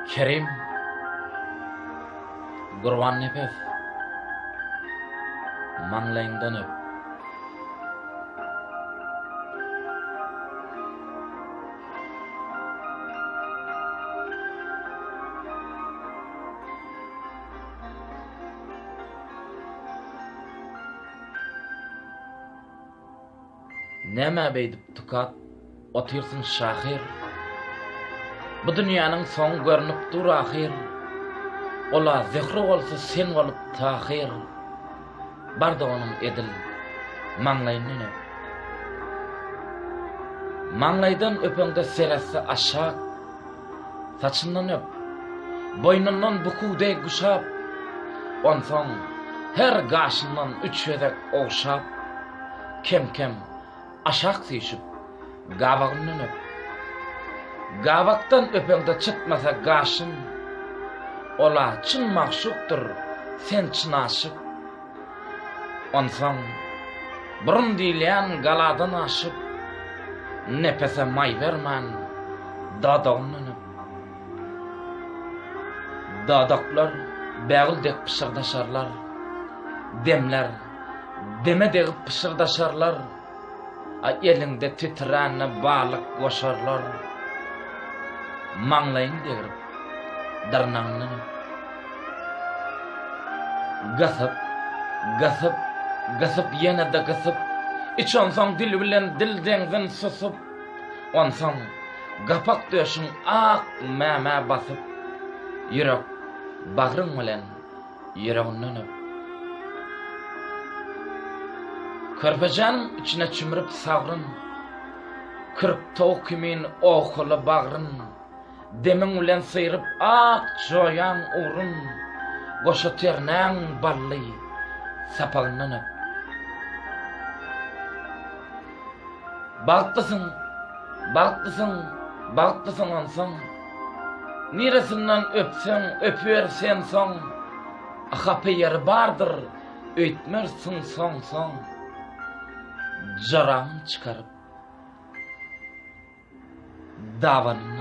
Kerim Gurbannepes Maňlaýyňdan öp. Nämä beýdip tukat otyrsyň şahyr? Bu dünýäniň soňy görnüp dur ahyr. Ol-a Zöhre bolsa sen bolup Tahyr. Bar-da onuň edil maňlaýyndan öp. Maňlaýdan öpeňde seretse aşak. Saçyndan öp, boýnundan bukuw deý guşap, Onsoň her gaşyndan üç gezek ogşap, Kem-kem aşak süýşüp, gabagyndan öp. Gabakdan öpeňde çytmasa gaşyn, Ol-a çyn magşukdyr, sen çyn aşyk. Onsoň burun diýilýän galadan aşyp, Nepese maý bermän, dodagyndan öp. Dodaklar bägül dek pyşyrdaşarlar, Demler deme degip pyşyrdaşarlar, A eliňde titrände balyk goşarlar, Maňlaýyň degrip, dyrnagyňdan öp. Gysyp, gysyp, gysyp ýene-de gysyp, Iç onsoň dil bilen dil deňzin susup, Onsoň gapak döşüň ak mämä basyp, Ýürek bagryň bilen ýüreginden öp. Körpejäniň içine çümrüp sagryn, Kürk towuk kimin owkala bagryn, Demiň bilen syryp ak joýaň ugrun, Goşa ternäň bally sapagyndan öp. Bagtlysyň, bagtlysyň, bagtlysyň onsoň, Niresinden öpseň, öpüber sen soň, Hapa ýeri bardyr öýtmersiň soň-soň, Joraňy çykaryp, dabanyndan.